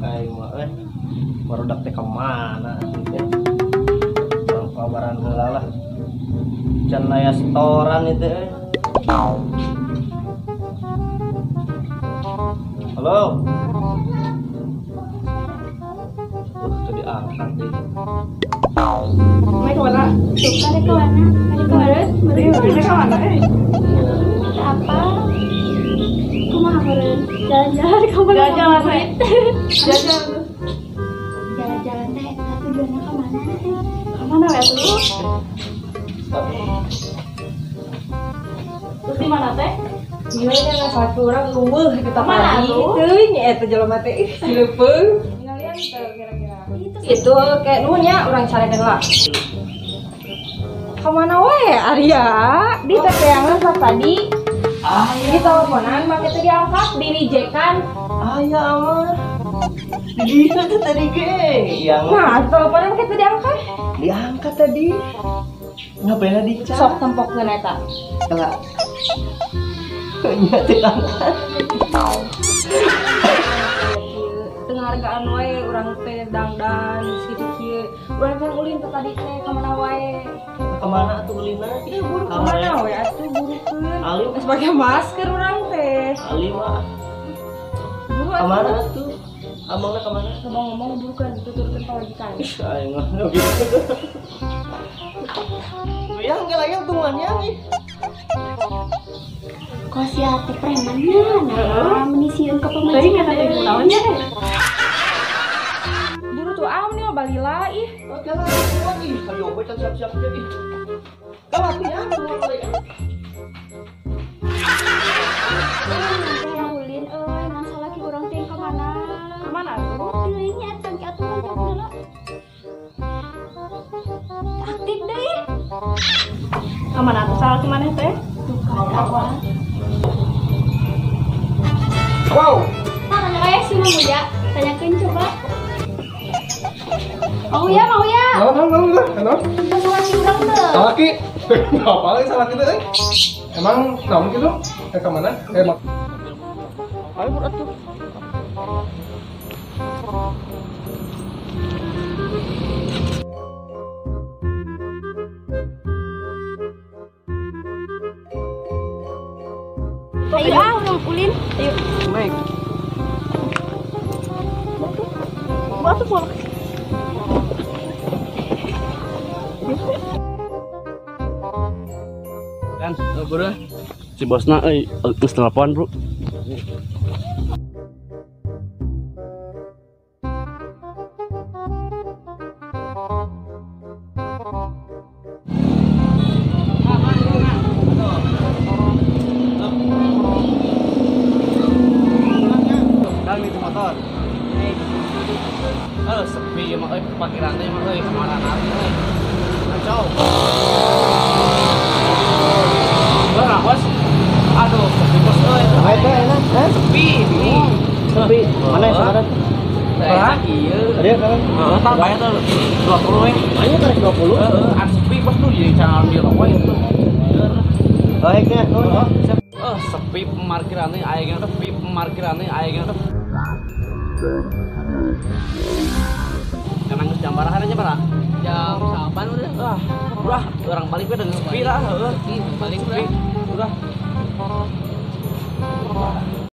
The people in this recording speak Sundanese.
Aing mah euy. Barudak teh ka mana teh? Urang kabaran heula lah. Can aya setoran itu euy. Halo. Tadi angkat deh. Mai kemana? Suka deh kemana? Ada kemana? Ada kemana? Apa? Kumaha meureun? Jalan-jalan kamu jalan-jalan we. Jalan-jalan. Jalan-jalan teh tujuannya kemana? Kemana we tuh? Terus di mana teh? Gimana kan satu orang eueuh kita mana tuh? Teu nya eta jelema teh ih leupeung. Ngalian teu kira-kira. Itu kayak nuhun nya urang carekan lah. Kemana wae Arya? Di teteangan pas tadi. Di teleponan make teh diangkat, dirijekan. Aya amar. Di dieu teh tadi ge. Yang nah, teleponan make teh diangkat. Diangkat tadi. Ngapain dicat? Sok tempokkeun eta. Kela. Nya teh angkat. Penghargaan wae urang teh dangdan kitu kieu. Urang teh ulin teh tadi teh ka mana wae? Ka mana atuh ulinna? Ih, buru ka mana wae atuh burukeun. Alim geus pake masker urang teh. Alim mah. Buru ka mana atuh? Amangna ka mana? Coba ngomong burukeun tuturkeun pamajikan. Ih, aing mah gitu. Yang gelayang tungannya ih. Kok sia teh premannya nah meni sieun ka pamajikan teh naonnya. Buru tuh am nih balila ih. Oke lah, ih, ayo we can siap-siap ge ih. Kalah ya, yang ulin euy, ngan salaki urang teh ka mana? Ka mana atuh? Teuing nya eta ki aturan teh heula. Aktif deui. Ka mana atuh salaki maneh teh? Tuh apa? Wow. Nah, tanya kayak si Mang Uya, tanyakeun coba. Mau ya, mau ya. Naon? Salaki urang teu. Salaki? Apa lagi salaki teh euy? Emang naon kitu? Ka mana? Emang. Ayo buru atuh. Ayo ah, urang ulin. Ayo. Naik. Batu bolak. Kan, bro. Si bosna euy geus telepon, Bro. Dang di motor. Halo, sepi emang euy parkiran teh emang euy kemana euy. Kacau. Lah, bos. Aduh, sepi bos euy. Apa enak? Sepi, sepi. Mana sekarang? Hah? Iya. Ada kan? Heeh, tah bayar tuh 20 we. Ayo tarik 20. Heeh, an sepi bos tuh jadi jangan ambil rokok itu. Baiknya. Oh, sepi parkiran teh aing sepi parkiran teh aing. Emang geus jam baraha nya bara? Jam 8 udah. Ah, udah orang balik we dengan sepi lah, heeh. Balik udah. Udah.